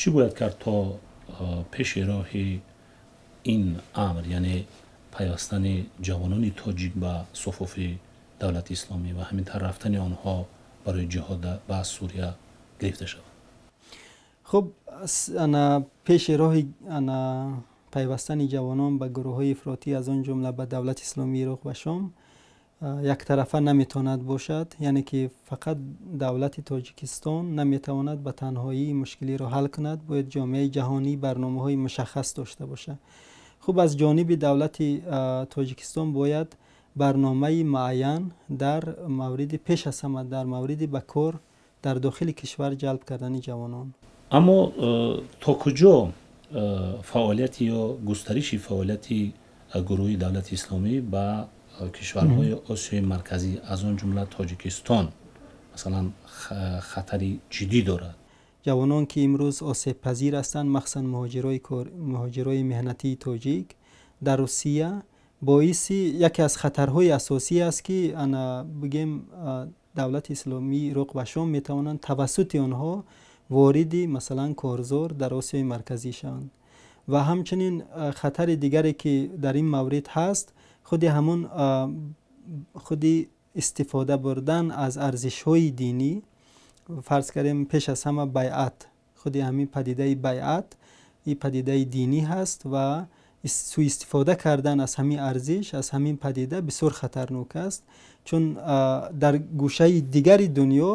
Чӣ бояд кард, то пеши роҳи ин амр, яъне пайвастани ҷавонони тоҷик ба суфуфи Давлати Исломӣ ва ҳамин тавр рафтани онҳо барои ҷиҳод ба Сурия гирифта шавад? Хуб, ана пеши роҳи ана пайвастани ҷавонон ба гурӯҳҳои ифротӣ, аз он ҷумла ба Давлати Исломии Ироқ ва Шом, яктарафа наметавонад бошад, яъне ки фақат давлати Тоҷикистон наметавонад ба танҳоӣ мушкилиро ҳал кунад, бояд ҷомеаи ҷаҳонӣ барномаҳои мушаххас дошта бошад. Хуб, аз ҷониби давлати Тоҷикистон бояд барномаи муайян дар мавриди, пеш аз ҳама дар мавриди ба кор дар дохили кишвар ҷалб кардани ҷавонон. Аммо то куҷо фаъолияти ё густариши фаъолияти гурӯҳи Давлати Исломӣ ба кишварҳои Осиёи Марказӣ, аз он ҷумла Тоҷикистон, масалан, хатари ҷиддӣ дорад? Ҷавонон, ки имрӯз осебпазир ҳастанд, махсусан муҳоҷирои меҳнатии тоҷик дар Русия, боиси яке аз хатарҳои асосӣ аст, ки ана бигем, Давлати Исломии Ироқ ва Шом метавонанд тавассути онҳо вориди, масалан, корзор дар Осиёи Марказӣ шаванд. Ва ҳамчунин хатари дигаре, ки дар ин маврид ҳаст, худи ҳамун худи истифода бурдан аз арзишҳои динӣ, фарз кардем, пеш аз ҳама байъат, худи ҳамин падидаи байъат, ин падидаи динӣ ҳаст ва суистифода кардан аз ҳамин арзиш, аз ҳамин падида бисёр хатарнок аст, чун дар гӯшаи дигари дунё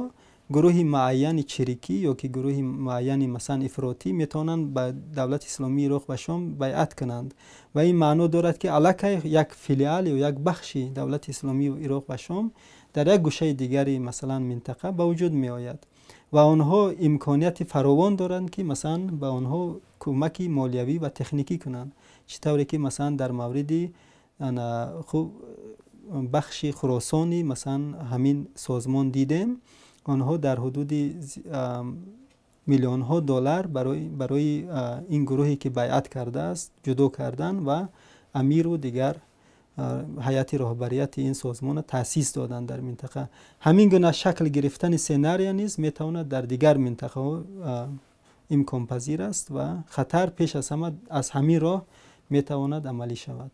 гурӯҳи муайяни чирикӣ ё ки гурӯҳи муайяни, масалан, ифротӣ метавонанд ба Давлати Исломии Ироқ ва Шом байъат кунанд ва ин маъно дорад, ки аллакай як филиал ё як бахши Давлати Исломии Ироқ ва Шом дар як гӯшаи дигари, масалан, минтақа ба вуҷуд меояд ва онҳо имконияти фаровон доранд, ки, масалан, ба онҳо кӯмаки молиявӣ ва техникӣ кунанд, чӣ тавре ки, масалан, дар мавриди хуб бахши Хуросони, масалан, ҳамин созмон дидем, онҳо дар ҳудуди миллионҳо доллар барои ин гурӯҳе, ки байъат кардааст, ҷудо кардан ва амиру дигар ҳайати роҳбарияти ин созмонро таъсис доданд дар минтақа. Ҳамин гуна шакл гирифтани сценария низ метавонад дар дигар минтақаҳо имконпазир аст ва хатар пеш аз ҳама аз ҳамин роҳ метавонад амалӣ шавад.